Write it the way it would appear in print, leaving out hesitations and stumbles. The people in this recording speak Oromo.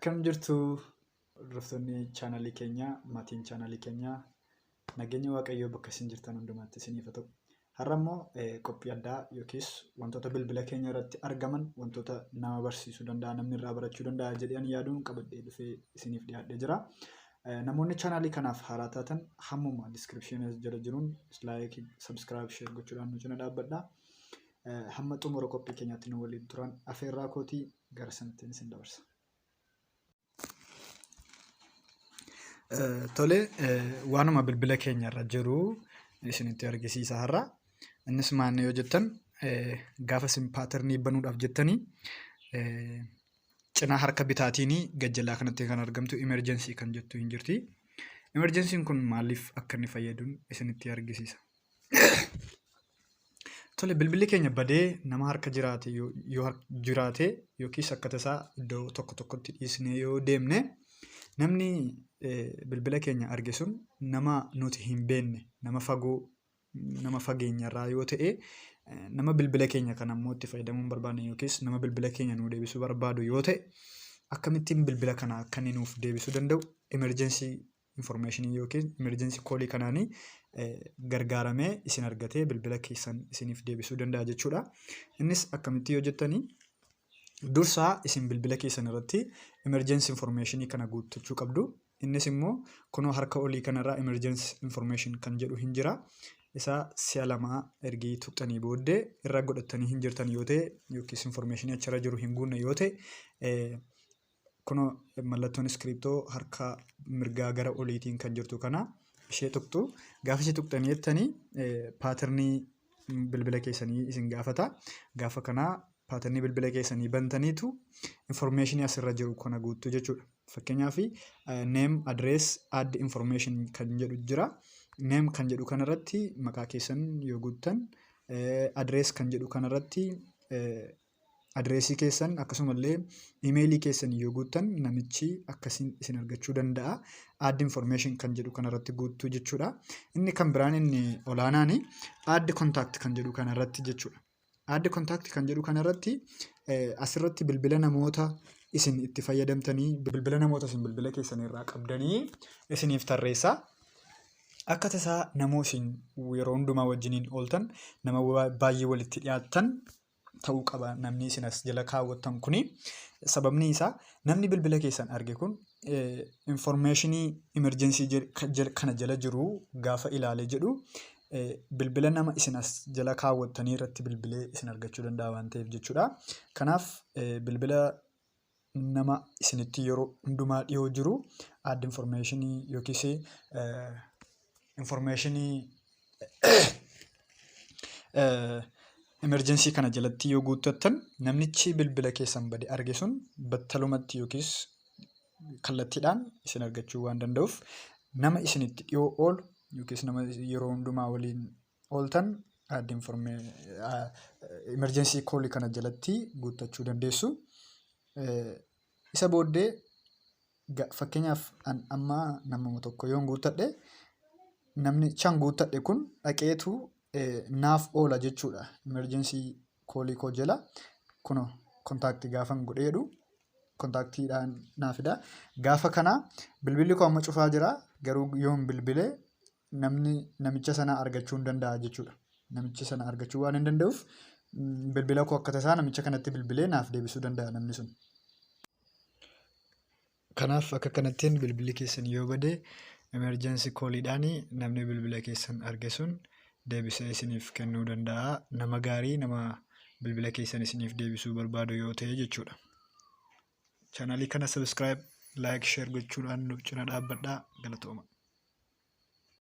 Akkam jirtu hordoftoonni chaanalii keenyaa, maatiin chaanalii keenyaa, nageenya Waaqayyoo bakka isin jirtan hundumaatti isiniif haa ta'u. Har'a immoo qophii addaa yookiis wantoota bilbila keenya irratti argaman wantoota nama barsiisuu danda'a, namni irraa barachuu danda'a jedhee ani yaaduun qabadhee dhufee isiniif dhiyaadhee jira. Namoonni chaanalii kanaaf haaraa taatan hammuma diskiripshinii jala jiruun laayikii, sabskiraayib, sheer gochuudhaan nu cina dhaabbadha. Hamma xumura qophii keenyaatti nu waliin turan afeerraa kootii gara sanattiin isin dabarsa. Tole, waanuma bilbila keenya irra jiru isinitti argisiisa har'a. Innis maal yoo jettan, gaafa isin paatarnii banuudhaaf jettanii cinaa harka bitaatiin gajjalaa kanatti kan argamtu emergency kan jettu hin jirti. Emergency'n kun maaliif akka inni fayyadu isinitti argisiisa. Tole, bilbilli keenya badee nama harka jiraate yoo jiraate yookiis akka tasaa iddoo tokko tokkotti dhiisnee yoo deemne, namni bilbila keenya arge sun nama nuti hin beekne, nama fagoo, nama fageenyarraa yoo ta'e, nama bilbila keenya kana immoo itti fayyadamuu hin barbaanne yookiis nama bilbila keenya nuu deebisuu barbaadu yoo ta'e, akkamittiin bilbila kana akka inni nuuf deebisuu danda'u emergency information yookiin emergency call kanaanii gargaaramee isin argatee bilbila keessan isiniif deebisuu danda'a jechuudha. Innis akkamitti yoo jettanii, dursaa isin bilbila keessan irratti emergency information kana guuttachuu qabdu. Innis immoo kunoo harka olii kanarraa emergency information kan jedhu hin jira. Isa si'a lama ergii tuqxanii booddee irra godhattanii hin jirtan yoo ta'e yookiis information achirra jiru hin guunne yoo ta'e, kunoo mallattoon iskiriptoo harka mirgaa gara oliitiin kan jirtu kana ishee tuqxu. Gaafa ishee tuqxanii jettanii paatarnii bilbila keessanii isin gaafata. Gaafa kana paatarnii bilbila keessanii bantaniitu informeeshinii asirra jiru kana guuttu jechuudha. Fakkeenyaaf name, address, add information kan jedhu jira. Name kan jedhu kanarratti maqaa keessan yoo guuttan, address kan jedhu kanarratti adireesii keessan akkasumallee imeelii keessan yoo guuttan, namichi akkasiin isin argachuu danda'a. Add information kan jedhu kanarratti guuttuu jechuudha. Inni kan biraan inni olaanaan add contact kan jedhu kanarratti jechuudha. Add contact kan jedhu kanarratti asirratti bilbila namoota isin itti fayyadamtanii, bilbila namoota isin bilbila keessan irraa qabdanii isiniif tarreessa. Akka tasaa namoo isin yeroo hundumaa wajjiniin ooltan, nama baay'ee walitti dhiyaattan ta'uu qaba namni isin as jala kaawwattan kuni. Sababni isaa namni bilbila keessan arge kun informeeshinii emerjensii kana jala jiru gaafa ilaale jedhu, bilbila nama isin as jala kaawwattanii irratti bilbilee isin argachuu danda'a waan ta'eef jechuudha. Kanaaf bilbila nama isinitti yeroo hundumaa dhiyoo jiru add informeeshinii yookiis informeeshinii emerjensii kana jalatti yoo guuttattan, namnichi bilbila keessan bade arge sun battalumatti yookiis kallattiidhaan isin argachuu waan danda'uuf, nama isinitti dhiyoo oolu yookiis nama yeroo hundumaa waliin ooltan add emergency call kana jalatti guuttachuu dandeessu. Isa booddee fakkeenyaaf amma namuma tokko yoon guuttadhe, namni chan guuttadhe kun dhaqeetu naaf oola jechuudha. Emergency call koo jala kunoo kontaaktii gaafan godhee jedhu kontaaktiidhaan naa fida. Gaafa kana bilbilli koo amma cufaa jira, garuu yoon bilbile namni namicha sana argachuu hin danda'a jechuudha. Namicha sana argachuu waan hin danda'uuf, bilbila koo akka tasaa namicha kanatti bilbilee naaf deebisuu danda'a namni sun. Kanaaf akka kanattiin bilbilli keessan yoo bade emergency callidhaan namni bilbila keessan arge sun deebisee isiniif kennuu danda'a. Nama gaarii, nama bilbila keessan isiniif deebisuu barbaadu yoo ta'e jechuudha. Chaanalii kana subscribe, like, share gochuudhaan nu cina dhaabbadhaa. Galatooma.